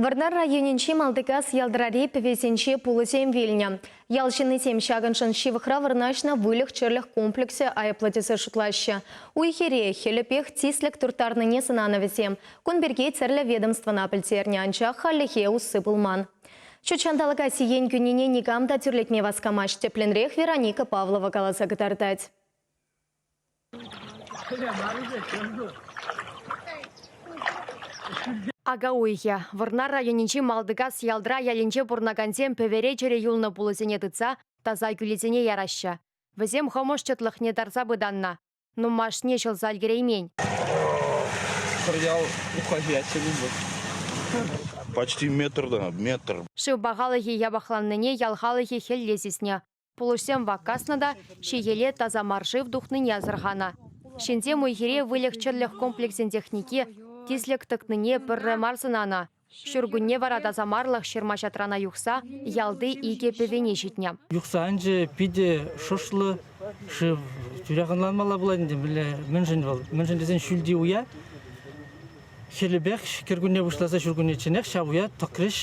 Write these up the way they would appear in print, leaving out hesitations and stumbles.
Вӑрнар районӗнчи Малтикас Ялтӑрари пӗвесенче пулӑсем вилнӗ. Ял ҫыннисем ҫакӑншӑн ҫывӑхра вырнаҫнӑ выльӑх-чӗрлӗх комплексӗ айӑплӑ тесе шутлаҫҫӗ. Уй-хире хӗлӗпех тислӗк турттарнине сӑнанӑ вӗсем. Кун пирки тӗрлӗ ведомствӑна пӗлтернӗ, анчах хальлӗхе усси пулман. Ҫут ҫанталӑка сиен кӳнине никам та тӳрлетме васкамасть, тӗплӗнрех Вероника Павлова каласа кӑтартать. Ака уйӑхӗ. Вӑрнар районӗнчи Малтикас Ялтӑра ялӗнче пурӑнакансем пӗвере чӗрӗ юлнӑ пулӑсене тытса таса кӳлӗсене яраҫҫӗ. Вӗсем хӑмӑш чӑтлӑхне тарса пытаннӑ. Нумайӑшне ҫӑлса ӗлкӗреймен. Пӗр ял Почти метр да, метр. Шыв пахалӑхӗ япӑхланнине ял халӑхӗ хӗлле сиснӗ. Пулӑҫсем вак каснӑ та ҫиеле таса мар шыв тухнине асӑрханӑ. Ҫынсем уй-хире выльӑх-чӗрлӗх комплексӗн техники тислӗк тӑкнине пӗрре мар сӑнанӑ. Ҫуркунне вара тасамарлӑх ҫырма-ҫатрана юхса ялти икӗ пӗвене ҫитнӗ. Юхса анчӗ питӗ шӑршлӑ шыв. Тӳрех ӑнланмалла пулать ӗнтӗ, мӗнле, мӗншӗн вӑл? Мӗншӗн тесен ҫӳлти уя хӗлӗпех кӗркунне пуҫласа ҫуркуннечченех ҫав уя тӑкрӗҫ.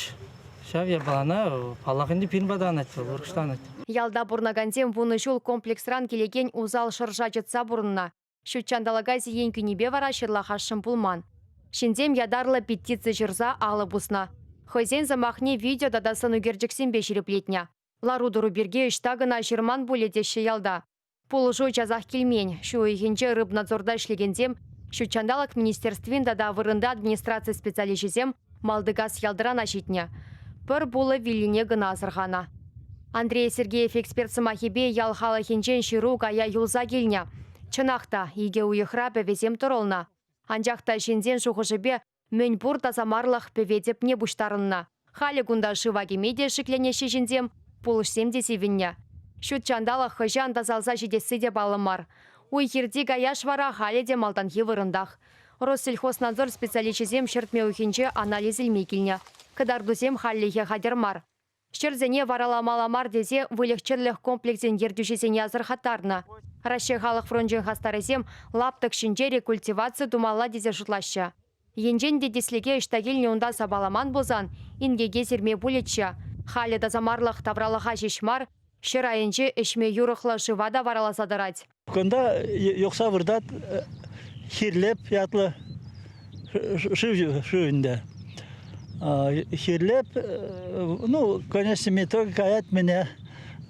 Ҫав япалана, паллах ӗнтӗ, пирӗн пата анать вӑл, урӑхланать. Ялта пурӑнакансем вунӑ ҫул комплексран килекен усал шӑрша чӑтса пурӑннӑ. Ҫут ҫанталӑка сиен кӳнипе вара ҫырлахасшӑн пулман. Ҫынсем ятарлӑ петици ҫырса алӑ пуснӑ. Хӑйсен сӑмахне видео тата сӑнӳкерчӗксемпе ҫирӗплетнӗ. Лару-тӑру пирки ӑҫта кӑна ҫырман пулӗ теҫҫӗ ялта. Пулӑшу часах килмен. Ҫу уйӑхӗнче рыбнадзорта ӗҫлекенсем, ҫут ҫанталӑк министерствин тата вырӑнти администраци специалисчӗсем Малтикас Ялтӑрана ҫитнӗ. Пӗр пулӑ виллине кӑна асӑрханӑ. Андрей Сергеев эксперт сӑмахӗпе ял халӑхӗнчен ҫыру кая юлса килнӗ. Чӑнах та, икӗ уйӑхра пӗвесем тӑрӑлнӑ. Анчах та ҫынсен шухӑшӗпе мӗн пур тасамарлӑх пӗве тӗпне пуҫтарӑннӑ. Халӗ кунта шыва кӗме те шикленеҫҫӗ ҫынсем, пулӑҫсем те сивӗннӗ. Ҫут ҫанталӑк хӑҫан тасалса ҫитесси те паллӑ мар. Уй-хирти каяш вара халӗ те малтанхи вырӑнтах. Россельхознадзор специалисчӗсем ҫӗртме уйӑхӗнче анализ илме килнӗ. Кӑтартусем хальлӗхе хатӗр мар. Ҫӗрсене вараламалла мар тесе выльӑх-чӗрлӗх комплексӗн ертӳҫисене асӑрхаттарнӑ. Раҫҫей халӑх фрончӗн хастарӗсем лаптӑк ҫинче рекультиваци тумалла тесе шутлаҫҫӗ. Енчен те тислӗке ӑҫта килнӗ унта сапаламан пулсан инкеке сирме пулӗччӗ. Халӗ тасамарлӑх тавралӑха ҫеҫ мар, ҫӗр айӗнче ӗҫме юрӑхлӑ шыва та вараласа тӑрать. Кунта юхса выртать Хирлеп ятлӑ шыв шыв ӗнтӗ. Хирлеп, ну, конечно, метро каять мене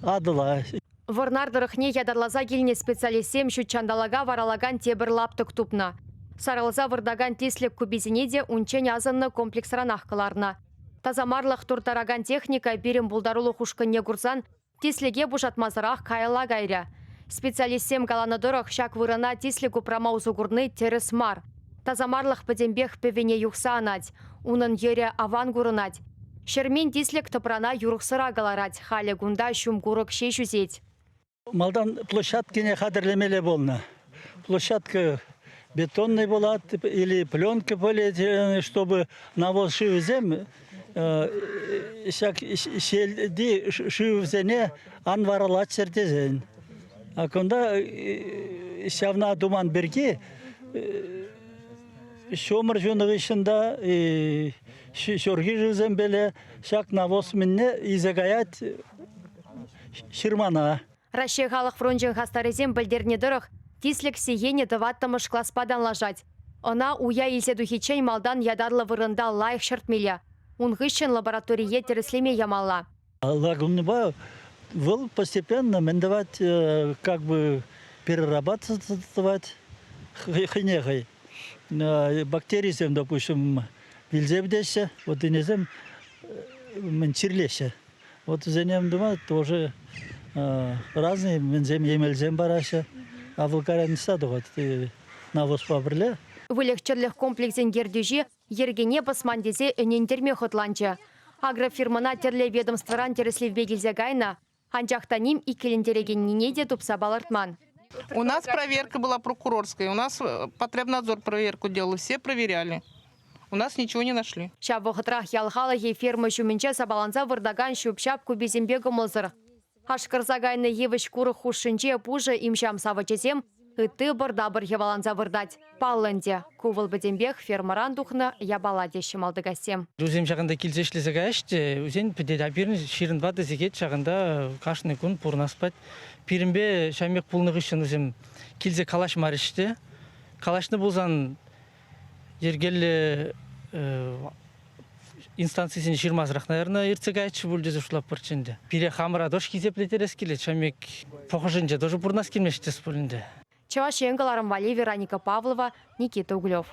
Атӑла. Вӑрнар тӑрӑхне ятарласа килнӗ специалистсем ҫут ҫанталӑка варалакан тепӗр лаптӑк тупнӑ. Сарӑлса выртакан тислӗк куписене те унччен асӑннӑ комплексранах кӑларнӑ. Тасамарлӑх турттаракан техника пирӗн пултарулӑх ушкӑнне курсан Тислӗке пушатмасӑрах каялла кайрӗ. Специалистсем каланӑ тӑрӑх, ҫак вырӑна тислӗк упрама усӑ курни тӗрӗс мар. Тасамарлӑх пӗтӗмпех пӗвене юхса анать, унӑн йӗрӗ аван курӑнать. Ҫӗрмен тислӗк тӑпрана юрӑхсӑра кӑларать, халӗ кунта ҫум курӑк ҫеҫ ӳсет. Малтан площадкине хатӗрлемелле пулнӑ. Площадка бетонный пулать или пленка полиэтиленовый, чтобы навоз шывӗсем ҫак ҫелти шывсене ан варалаччӑр тесен. А кунта ҫавна туман пирки ҫумӑр ҫунӑ хыҫҫӑн та ҫурхи шывсемпеле ҫак навоз мӗнне илсе каять ҫырмана. Раҫҫей халӑх фрончӗн хастарӗсем пӗлтернӗ тӑрӑх, тислӗк сиенӗ тӑваттӑмӗш класпа танлашать. Ӑна уя илсе тухиччен малтан ятарлӑ вырӑнта лайӑх ҫӗртмелле. Ун хыҫҫӑн лабораторие тӗрӗслеме ямалла. Лагунӑпа вӑл постепенно мӗн тӑвать, как бы перерабатывать хӑйне хӑй. Бактерисем, допустим, вилсе пӗтеҫҫӗ, вот ӗнесем мӗн чирлеҫҫӗ. Вот вӗсене тума тоже разные мӗнсем емелсем параҫҫӗ. А вӑл кайран ӑҫта тухать? Навозпа пӗрле. Выльӑх-чӗрлӗх комплексӗн ертӳҫи йӗркене пӑсман тесе ӗнентерме хӑтланчӗ. Агрофирмӑна тӗрлӗ ведомствӑран тӗрӗслевпе килсе кайнӑ, анчах та ним иккӗлентерекеннине те тупса палӑртман. У нас проверка была прокурорская, у нас потребнадзор проверку делал, все проверяли. У нас ничего не нашли. Ҫав вӑхӑтрах ял халӑхӗ ферма ҫумӗнче сапаланса выртакан ҫӳп-ҫап куписемпе кӑмӑлсӑр. Ашкӑрса кайнӑ йывӑҫ-курӑк хушшинче пушӑ им-ҫам савӑчӗсем, Ытти ӑпӑр-тапӑр йӑваланса выртать. Паллӑ ӗнтӗ, ку вӑл пӗтӗмпех фермӑран тухнӑ япала теҫҫӗ малтикассем. Вӗсем ҫакӑнта килсе ӗҫлесе каяҫҫӗ те, вӗсен пӗтет. А пирӗн ҫырӑнпа сехет ҫакӑнта кашни кун пурӑнас пать. Пирӗнпе ҫав пек пулнӑ хыҫҫӑн вӗсем килсе калаҫмарӗҫ те. Калаҫнӑ пулсан йӗркеллӗ инстанцисене ҫырмасӑрах, наверное, иртсе каятчӗ пуль тесе шутлатпӑрччӗ ӗнтӗ. Пире хамӑра тоже хисеплетерес килет, ҫав пек пӑхӑшӗнче тоже пурӑнас килмест тес пуль ӗнтӗ. Чӑваш Ен кӑларӑм валли Вероника Павлова, Никита Углев.